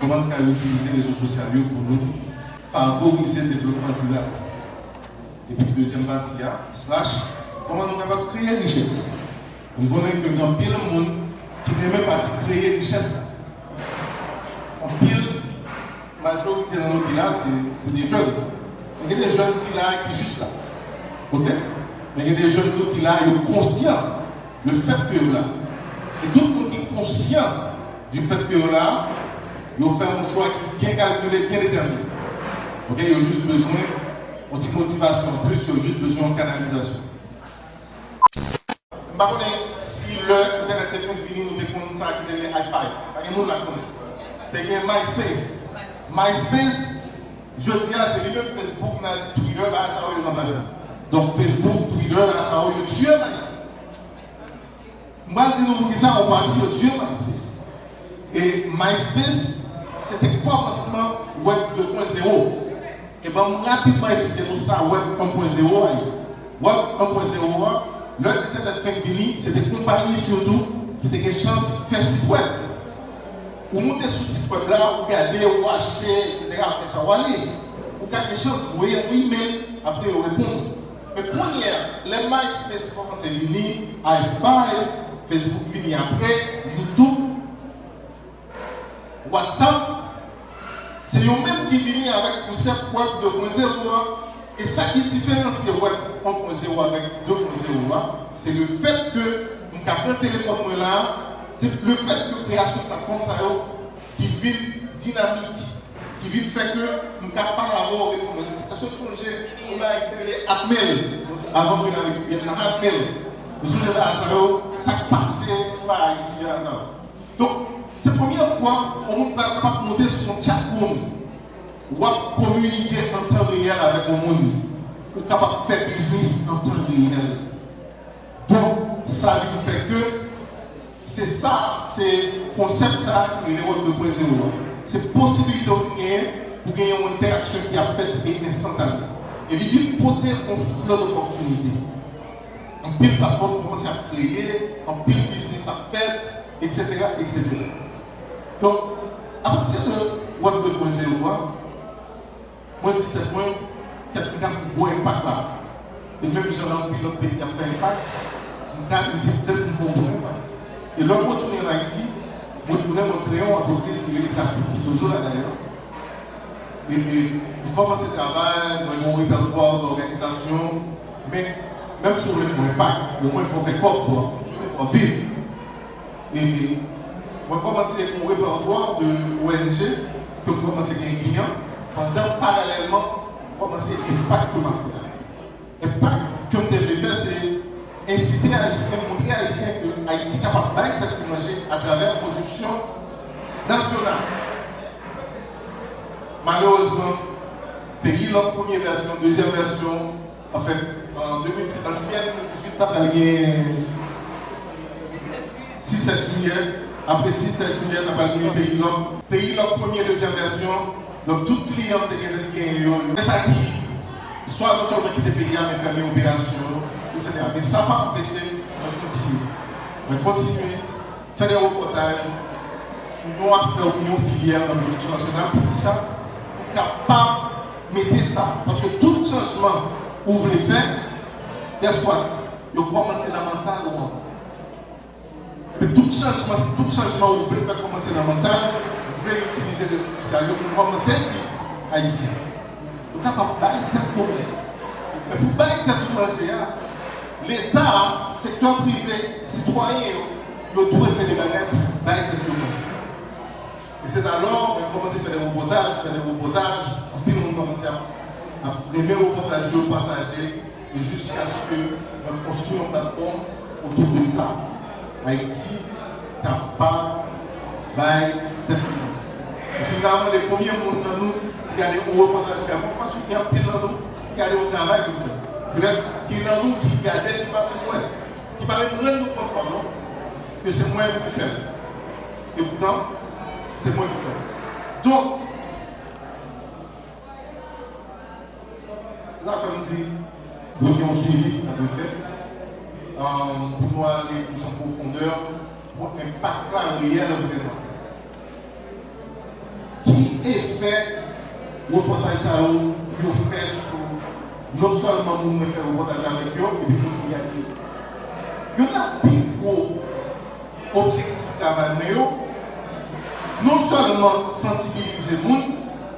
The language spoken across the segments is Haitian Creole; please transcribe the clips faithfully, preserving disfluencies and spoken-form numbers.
Kòman n ka itilize rezo sosyal yo pou nou favorize devlopman dirab? Epi dezyèm pati a, slash, kòman nou kapab kreye richès? Nou konnen ke gen anpil moun ki renmen pati kreye richès la. Anpil, majorite nan nou ki la, se, se de jèn. Men gen de jèn ki la, ki jis la. Oke? Men gen de jèn tou ki la, yo konsyan le fèt ke yo la. E tout moun ki konsyan du fèt ke yo la, yo fè yon chwa ki byen kalkile, byen detèmine. Oke? Yo jis bezwen yon ti motivasyon anplis, yo jis bezwen yon kanalizasyon. M pa konnen si lè entènèt te fenk vini, nou te konn sa ki te rele i five. Pa gen moun la k konnen. Te gen MySpace. MySpace, jodi a, se li menm Facebook, n a di Twitter, bagay sa yo, yo ranplase. Donk, Facebook, Twitter, bagay sa yo, yo tiye MySpace. M pral di nou poukisa yon pati yo tiye MySpace. E MySpace, se te kòmansman Web de pwen zewo. E ban m rapidman eksplike nou sa Web en pwen zewo a ye. Web en pwen zewo a, lè entènèt fenk vini, se te konpayi sitou ki te gen chans fè sit wèb. Ou moute sou sit wèb la, ou gade, ou achte, etsetera. Apre sa, ou ale. Ou ka gen chans voye yon imèl, apre yo reponn ou. Men kounye a, lè MySpace kòmanse vini, i five, Facebook vini apre, YouTube, WhatsApp, se yo menm ki vini avèk konsèp Web de pwen zewo a. E sa ki diferansye Web en pwen zewo avèk de pwen zewo a, se le fèt ke m ka pran telefòn mwen la, se le fèt ke kreyasyon platfòm sa yo ki vin dinamik, ki vin fè ke m ka pale avè w, reponn mwen. Èske w sonje yon bagay ki te rele Atmel? Avan ke n ale pi byen nan Atmel. Ou sonje bagay sa yo, sa k pase anba Ayiti a sa yo. Donk, se premye fwa yon moun pral kapab monte sou yon chat room. W ap kominike an tan reyèl avèk yon moun. Ou kapab fè biznis an tan reyèl. Donk, sa vin fè ke se sa, se konsèp sa a ki rele Web de pwen zewo a. Se posibilite w ki genyen pou gen yon entèraksyon ki ap fèt e enstantane. E li vin pote yon flo dopòtinite. Anpil platfòm kòmanse ap kreye, anpil biznis ap fèt, etsetera, etsetera. Donk, apati de Web de pwen zewo a, mwen di tèt mwen, kèt m ka fè gwo enpak la. E menm jan nan anpil lòt peyi k ap fè enpak, m ka itilize l pou m fè yon gwo enpak. E lè m retounen ann Ayiti, mwen tounen mwen kreye yon antrepriz ki rele Trafik, ki toujou la dayè. Epi, m kòmanse travay, mwen gen yon repètwa de òganizasyon, men, menm si w vle fè yon enpak, omwen fò w fè kòb, fò w viv. Epi, mwen kòmanse gen yon repètwa de O N G, ke m kòmanse gen kliyan, pandan paralèlman, m kòmanse enpak ke m ap fè a. Enpak ke m te vle fè, se ensite Ayisyen, montre Ayisyen ke Ayiti kapab bay tèt li manje atravè pwodiksyon nasyonal. Malerezman, Peyi Lòk premye vèsyon, dezyèm vèsyon, anfèt, an de mil sis, an jiyè de mil dizuit, ta pral gen sis sèt jiyè. Apre sis sèt jiyè, ta pral gen Peyi Lòk. Peyi Lòk premye, dezyèm vèsyon. Donk, tout kliyan m te gentan genyen yo, yo. Men sa ki, swa yo sèlman kite peyi a, men fèmen operasyon yo, etsetera. Men sa pa anpeche mwen kontinye. Mwen kontinye fè de repòtaj sou yon aspè oubyen yon filyè nan pwodiksyon nasyonal. Poukisa? Pou kapab mete sa. Paske tout chanjman ou vle fè, guess what? Yo kòmanse nan mantal ou an. Epi tout chanjman, si tout chanjman ou vle fè kòmanse nan mantal, ou vle itilize rezo sosyal yo pou kòmanse di Ayisyen, nou kapab bay tèt nou manje. Men pou bay tèt nou manje a, Leta, sektè prive, sitwayen yo, yo dwe fè de bagay pou bay tèt yo manje. E se alò, mwen kòmanse fè de repòtaj, fè de repòtaj, anpil moun kòmanse ap, ap renmen repòtaj yo, pataje, e jiskaske mwen konstwi yon platfòm otou de sa. Ayiti kapab bay tèt li manje. E si m ta mande konbyen moun nan nou ki gade yon repòtaj, mwen panse gen anpil nan nou ki gade yon travay ke m fè. Petèt gen nan nou ki gade l, ki pa menm wè, ki pa menm rann nou kont, padon, ke se mwen ki fè l. E poutan, se mwen ki fè l. Donk, se sa fè m di, pou gen yon swivi ki ta dwe fèt, um, pou nou ale plis an pwofondè, pou enpak la reyèl vrèman. efè repòtaj sa yo, yo fè sou non sèlman moun mwen fè repòtaj avèk yo, epi moun ki gade yo. Youn nan pi gwo objektif travay mwen yo, non sèlman sansibilize moun,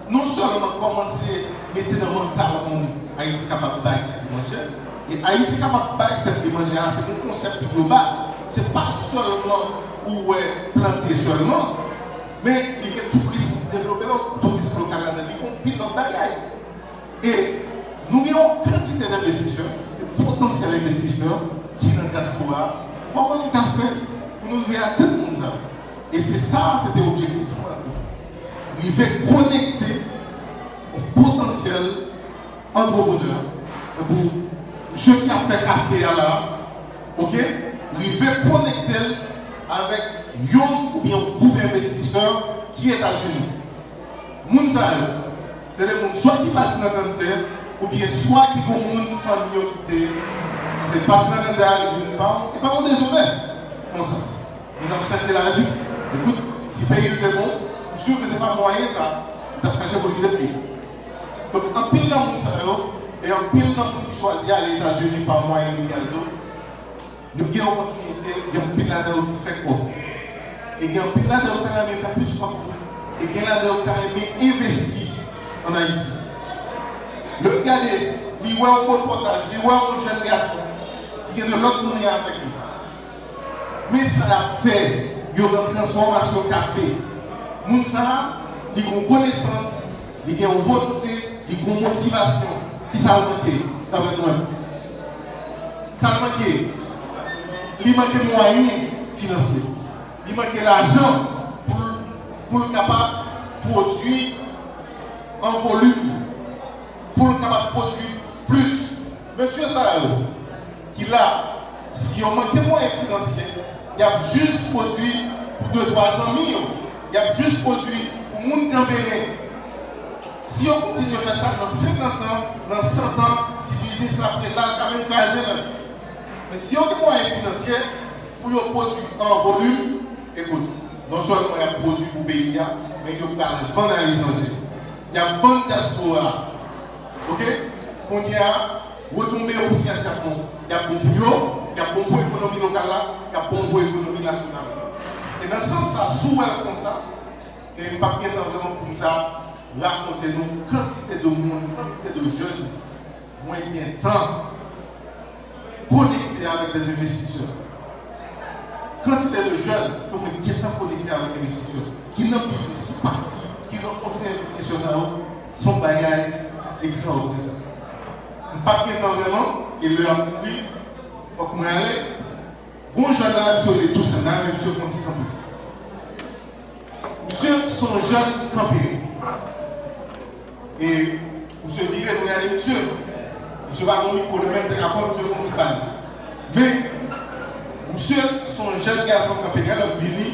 non sèlman kòmanse mete nan mantal moun Ayiti kapab bay tèt li manje, e Ayiti kapab bay tèt li manje a, se yon konsèp pi global. Se pa sèlman ou wè plante sèlman, men li gen touris pou devlope lòt, touris lokal ladan, li gen yon pil lòt bagay. E nou gen yon kantite envestisè, de potansyèl envestisè ki nan dyaspora a. Kòman nou ka fè pou nou rive atenn moun sa yo? E se sa, se te objektif mwen an tou. Rive konekte yon potansyèl antreprenè, tankou misye ki ap fè kafe a la, oke? Rive konekte l avèk yon oubyen yon gwoup envestisè ki Etazini. Moun sa yo, se de moun swa ki pati nan kanntè, oubyen swa ki gon moun fanmi yo kite. Paske pati nan kanntè a, li vin pa, li pa yon dezonè, nan sans. Moun ap chache lavi. Ekout, si peyi l te bon, m si ke se pa mwayen sa, li t ap chache pou l kite peyi. Donk, anpil nan moun sa yo, e anpil nan moun ki chwazi ale Etazini pa mwayen legal tou, yo gen opòtinite, gen anpil ladan yo ki fè kòb. E gen anpil ladan yo ta renmen fè plis kòb tou. E gen ladan yo ta renmen envesti ann Ayiti. Lè w gade, li wè yon repòtaj, li wè yon jèn gason ki gen de lòt moun avèk li. Men sa l ap fè, yo nan transfòmasyon kafe. Moun sa a, li gen yon konesans, li gen yon volonte, li gen yon motivasyon. Ki sa l manke, daprè mwen? Sa l manke, li manke mwayen finansyè. Li manke lajan pou l, pou l kapab pwodui an volim, pou l kapab pwodui plis. Mesye sa yo ki la, si yo manke mwayen finansyè, y ap jis pwodui pou de twa zanmi yo, y ap jis pwodui pou moun Kanperen. Si yo kontinye fè sa, nan senkant an, nan san an, ti biznis la ap ret la, l ka menm kraze menm. Men si yo gen mwayen finansyè pou yo pwodui an volim, ekout, non sèlman y ap pwodui pou peyi a, men yo pral vann aletranje. Y ap vann dyaspora a. Oke? Kounye a, retonbe yo pou pyès y ap bon. Y ap bon pou yo, y ap bon pou ekonomi lokal la, y ap bon pou ekonomi nasyonal la. E nan sans sa, si w wè l konsa, e m p ap gen tan vrèman pou m ta rakonte nou kantite de moun, kantite de jèn mwen gentan konekte avèk de envestisè. Kantite de jèn ke mwen gentan konekte avèk envestisè, ki nan biznis, ki pati, ki rankontre envestisè sa yo, se yon bagay ekstraòdinè. M p ap gen tan vrèman, e lè a ap kouri, fòk mwen ale. Gon jèn la, misye rele Toussaint, dayè misye fè yon ti kanpe. Misye se yon jèn kanpe. E misye vire, nou gade misye. Misye pa gon mikwo nan men l, te ka fè misye fè yon ti pale. Men, misye se yon jèn gason kanpe, gade lè m vini,